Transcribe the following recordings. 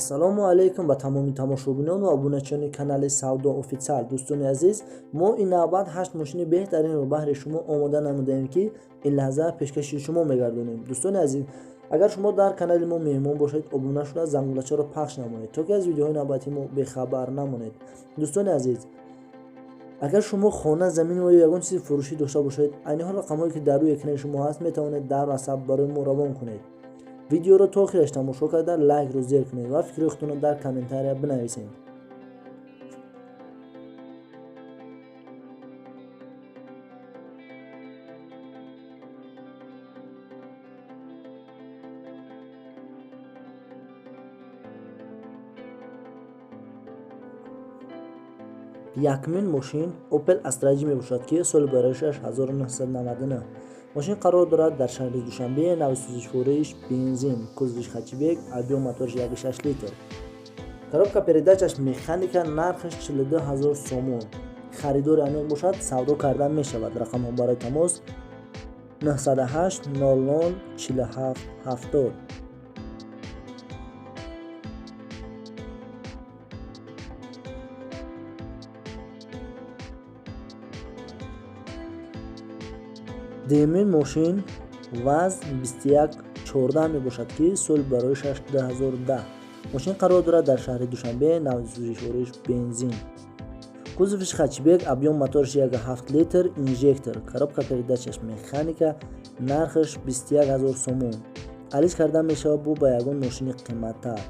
Ассалому алайкум ба тамоми тамошобинон ва обуначиёни канали Савдо Официал. Дӯстони азиз, мо ин навбат 8 мошини беҳтаринро баҳри шумо омода намудаем, ки ин лаҳза пешкаши шумо мегардонем. Дӯстони азиз, агар шумо дар канали мо меҳмон бошед, обуна шуда зангулачаро пахш намоед, то ки аз видеоҳои навбати мо бехабар намонед. Дӯстони азиз, агар шумо хона, замин ва ё ягон чизи фурӯшӣ дошта бошед, айни ҳол рақамҳое ки дар рӯи экрани шумо ҳаст, метавонед дар WhatsApp барои мо равон кунед. Видеоро то охираш тамошо карда, лайкро зер кунед ва фикри худтонро дар комментария бинависед. Якумин мошин Opel Astra G мебошад, ки соли бароишаш 1999. Мошин қарор дорад дар шаҳри Душанбе, нави сӯзишвориш бензин, кузовиш хэтчбек, объем моториш 1,6 литр. Коробка передачаш механика, нархаш 42 000 сомон. Харидори аниқ бошад, савдо карда мешавад. Рақамҳо барои тамос 908 00 47 70. Дуюмин мошин ВАЗ 2114 мебошад, ки соли бароишаш 2010. Мошин қарор дорад дар шаҳри Душанбе, нави сӯзишвориш бензин. Кузовиш хэтчбек, объем моториш 1,7 литр, инжектор, коробка передачаш механика, нархаш 21 000 сомон. Алиш карда мешавад бо ба ягон мошини қиматтар.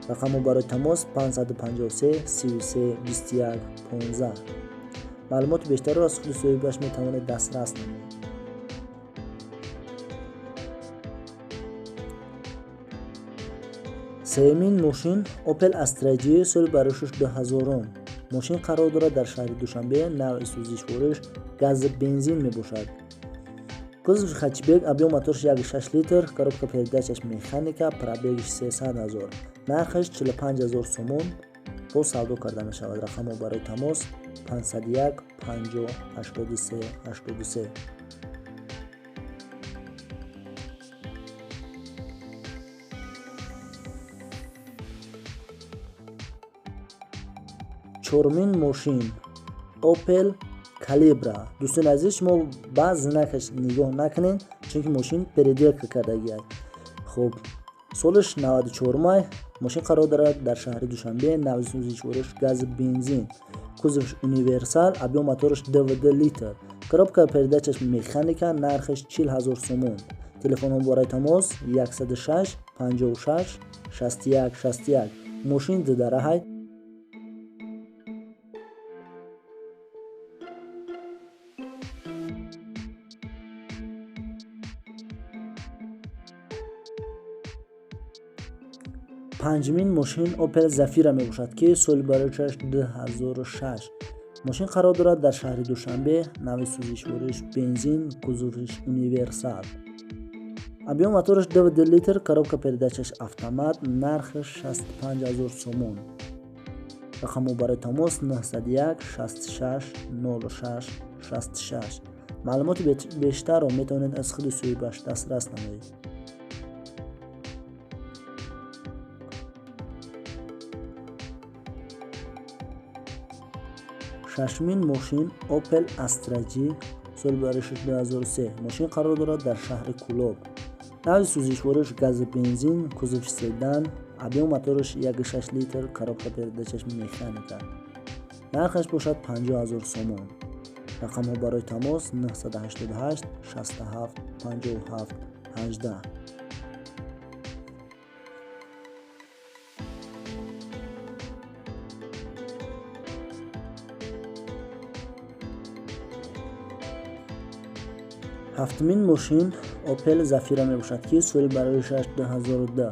Рақамҳо барои тамос 553 33 21 15. Маълумоти бештарро аз худи соҳибаш метавонед дастрас намоед. Сеюмин мошин Opel Astra G соли бароишаш 2000. Мошин қарор дорад дар шаҳри Душанбе, навъи сӯзишвориш газ бензин мебошад. Кузови хэтчбек, объем моториш 1,6 литр, коробка передачаш механика, пробегиш 300 000. Нархаш 45 000 сомон бо савдо карда мешавад. Рақамҳо барои тамос 501 50 83 83. Чорумин мошин Opel Calibra. Дӯстони азиз, шумо ба знакаш нигоҳ накунед, чунки мошин переделка кардагиаст. Хуб, солаш 94 май, мошин қарор дорад дар шаҳри Душанбе, нави сӯзишвориш газ бензин. Кузовиш универсал, объем моториш 2,2 литр. Коробка передачаш механика, нархаш 40 000 сомон. Телефонҳо барои тамос 106 56 61 61. Мошин дидараҳай. Панҷумин мошин Opel Zafira мебошад, ки соли бароишаш 2006. Мошин қарор дорад дар шаҳри Душанбе, нави сӯзишвориш бензин, кузовиш универсал. Объем моториш 2,2 литр, коробка передачаш автомат, нархаш 65 000 сомон. Рақамҳо барои тамос 901 66 06 66. Маълумоти бештарро метавонед аз худи соҳибаш дастрас намоед. Шашумин мошин Opel Astra G соли бароишаш 2003. Мошин қарор дорад дар шаҳри Кулоб. Нави сӯзишвориш газ бензин, кузови седан, объем моториш 1,6 литр, коробка передачаш механика. Нархаш бошад 50 000 сомон. Рақамҳо барои тамос 988 67 57 18. Ҳафтумин мошин Opel Zafira мебошад, ки соли бароишаш 2002.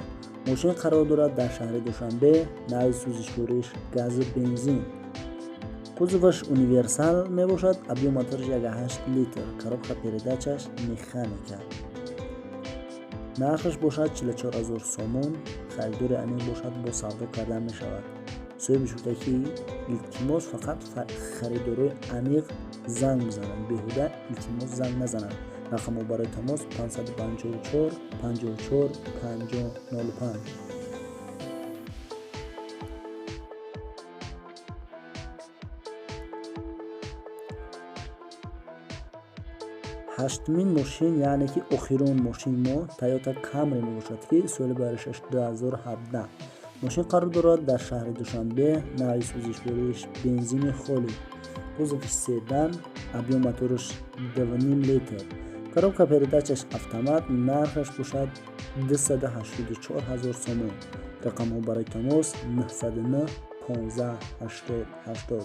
Мошин қарор дорад дар шаҳри Душанбе, нави сӯзишвориш газ бензин. Кузоваш универсал мебошад, объем моториш 1,8 литр, коробка передачаш механика. Нархаш бошад 44 000 сомон. Харидори аниқ бошад, бо савдо карда мешавад. Соҳиби шуда ки илтимос фақат харидорои аниқ занг бизананд, беҳуда илтимос занг назананд. Рақамҳо барои тамос 554 54 50 05. Ҳаштумин мошин, яъне ки охирон мошин мо Toyota Camry мебошад, ки соли баришаш 2017. Мошин қарор дорад дар шаҳри Душанбе, навъи сӯзишвориш бензини холӣ, кузови седан, объём мотораш 2,5 литр, коробка передачаш автомат, нархаш бошад 284 000 сомон. Рақамҳо барои тамос 909 15 80 80.